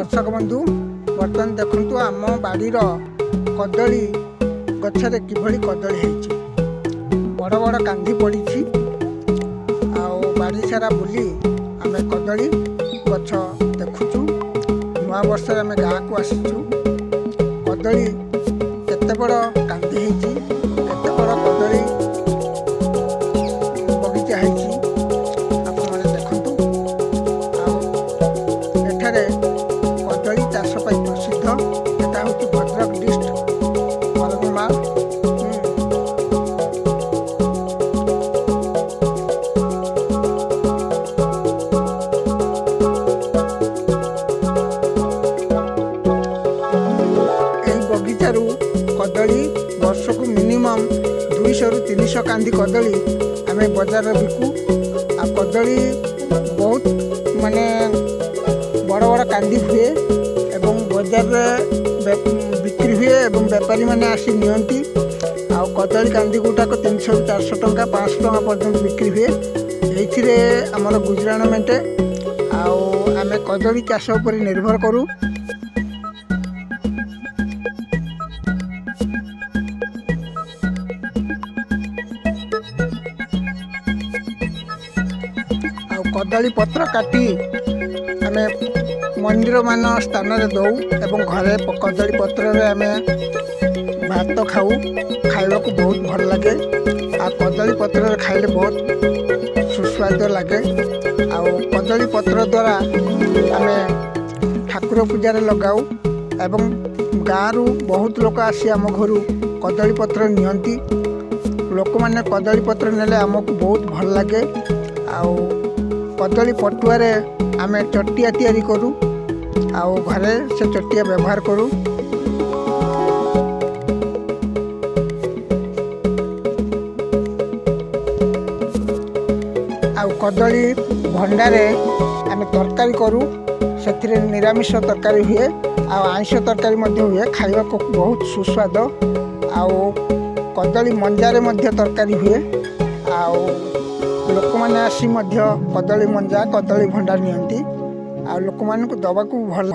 ଦର୍ଶକ ବନ୍ଧୁ, ବର୍ତ୍ତମାନ ଦେଖନ୍ତୁ ଆମ ବାଡ଼ିର କଦଳୀ ଗଛରେ କିଭଳି କଦଳୀ ହେଇଛି। ବଡ଼ ବଡ଼ କାନ୍ଧି ପଡ଼ିଛି ଆଉ ବାଡ଼ି ସାରା ବୁଲି ଆମେ କଦଳୀ ଗଛ ଦେଖୁଛୁ। ନୂଆ ବର୍ଷରେ ଆମେ ଗାଁକୁ ଆସିଛୁ। କଦଳୀ କେତେ ବଡ଼ କାନ୍ଧି ହେଇଛି, କେତେ ବଡ଼ କଦଳୀ ବଗିଚା ହେଇଛି, ଆପଣମାନେ ଦେଖନ୍ତୁ। ଆଉ ଏଠାରେ କଦଳୀ ଚାଷ ପାଇଁ ପ୍ରସିଦ୍ଧ। ଏଟା ହେଉଛି ଭଦ୍ରକ ଡିଷ୍ଟ୍ରିକ୍ଟ କରଜମାଳ। ଏହି ବଗିଚାରୁ କଦଳୀ ବର୍ଷକୁ ମିନିମମ୍ 200ରୁ 300 କାନ୍ଧି କଦଳୀ ଆମେ ବଜାରରେ ବିକୁ। ଆଉ କଦଳୀ ବହୁତ ମାନେ ବଡ଼ ବଡ଼ କାନ୍ଧି ହୁଏ ଏବଂ ବଜାରରେ ବିକ୍ରି ହୁଏ ଏବଂ ବେପାରୀମାନେ ଆସି ନିଅନ୍ତି। ଆଉ କଦଳୀ କାନ୍ଧି ଗୁଟାକ 300ରୁ 400 ଟଙ୍କା, 500 ଟଙ୍କା ପର୍ଯ୍ୟନ୍ତ ବିକ୍ରି ହୁଏ। ଏଇଥିରେ ଆମର ଗୁଜୁରାଣ ମେଣ୍ଟେ ଆଉ ଆମେ କଦଳୀ ଚାଷ ଉପରେ ନିର୍ଭର କରୁ। ଆଉ କଦଳୀ ପତ୍ର କାଟି ଆମେ ମନ୍ଦିରମାନ ସ୍ଥାନରେ ଦେଉ ଏବଂ ଘରେ କଦଳୀ ପତ୍ରରେ ଆମେ ଭାତ ଖାଉ। ଖାଇବାକୁ ବହୁତ ଭଲ ଲାଗେ ଆଉ କଦଳୀ ପତ୍ରରେ ଖାଇଲେ ବହୁତ ସୁସ୍ୱାଦ ଲାଗେ। ଆଉ କଦଳୀ ପତ୍ର ଦ୍ୱାରା ଆମେ ଠାକୁର ପୂଜାରେ ଲଗାଉ ଏବଂ ଗାଁରୁ ବହୁତ ଲୋକ ଆସି ଆମ ଘରୁ କଦଳୀ ପତ୍ର ନିଅନ୍ତି। ଲୋକମାନେ କଦଳୀ ପତ୍ର ନେଲେ ଆମକୁ ବହୁତ ଭଲ ଲାଗେ। ଆଉ କଦଳୀ ପଟୁଆରେ ଆମେ ଚଟିଆ ତିଆରି କରୁ ଆଉ ଘରେ ସେ ଚଟିଆ ବ୍ୟବହାର କରୁ। ଆଉ କଦଳୀ ଭଣ୍ଡାରେ ଆମେ ତରକାରୀ କରୁ, ସେଥିରେ ନିରାମିଷ ତରକାରୀ ହୁଏ ଆଉ ଆଇଁଷ ତରକାରୀ ମଧ୍ୟ ହୁଏ, ଖାଇବାକୁ ବହୁତ ସୁସ୍ୱାଦ। ଆଉ କଦଳୀ ମଞ୍ଜାରେ ମଧ୍ୟ ତରକାରୀ ହୁଏ ଆଉ ଲୋକମାନେ ଆସି ମଧ୍ୟ କଦଳୀ ମଞ୍ଜା, କଦଳୀ ଭଣ୍ଡା ନିଅନ୍ତି ଆଉ ଲୋକମାନଙ୍କୁ ଦେବାକୁ ଭଲ।